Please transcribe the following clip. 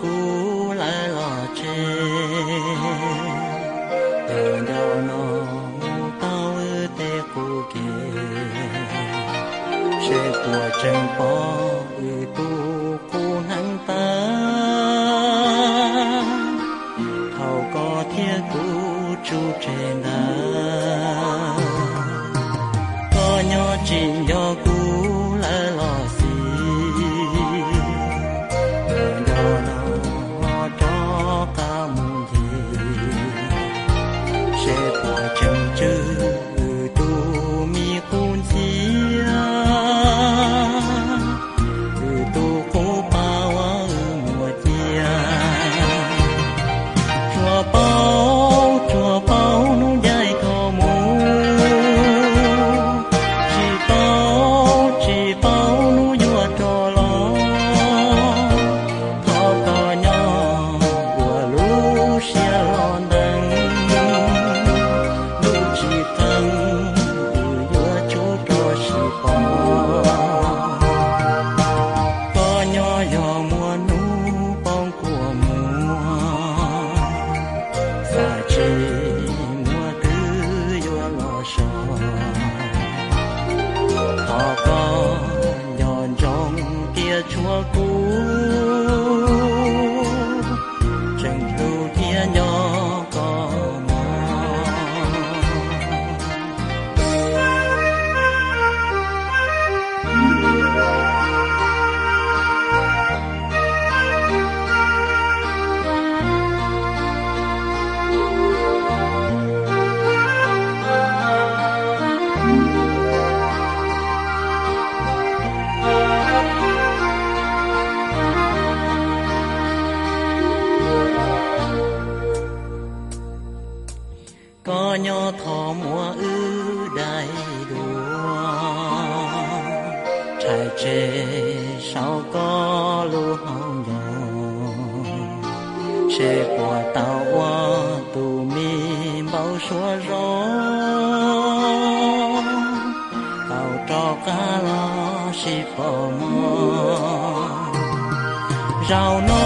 kuv lawv los tseg, cov nco no mus tau wb tej qub ke, seb puas tseem pom wb tus qub hneev tawv. Thaum koj thiab kuv tsum tseg ntawd, koj nyob tsis nco kuv lawv los xij, cov nco no rov qab mus ncig, seb puas tseem tswj wb tus me qub ntxhiab, wb tus qub pa uas wb muab cia. Tsuas paub, tsuas paub hnub ncaim koj mus, tsis paub, tsis paub hnub yuav rov los. Thov koj nyob ua lub siab los ntees, lub tsis qees, wb yuav tsum rov sib pom. Koj nyob yog muaj hnub poob kua muag, xav tsis muaj twg yuav los so. Thov koj nco ntsoov tias tshuav kuv, tseem hlub thiab nco koj mog. Koj nyob thov muab wb daim duab, rhais tseg saum koj lub hauv ncoo, seb puas tau ua tus me npau suav zoo, tau rov qab los sib pom mog. Zaum no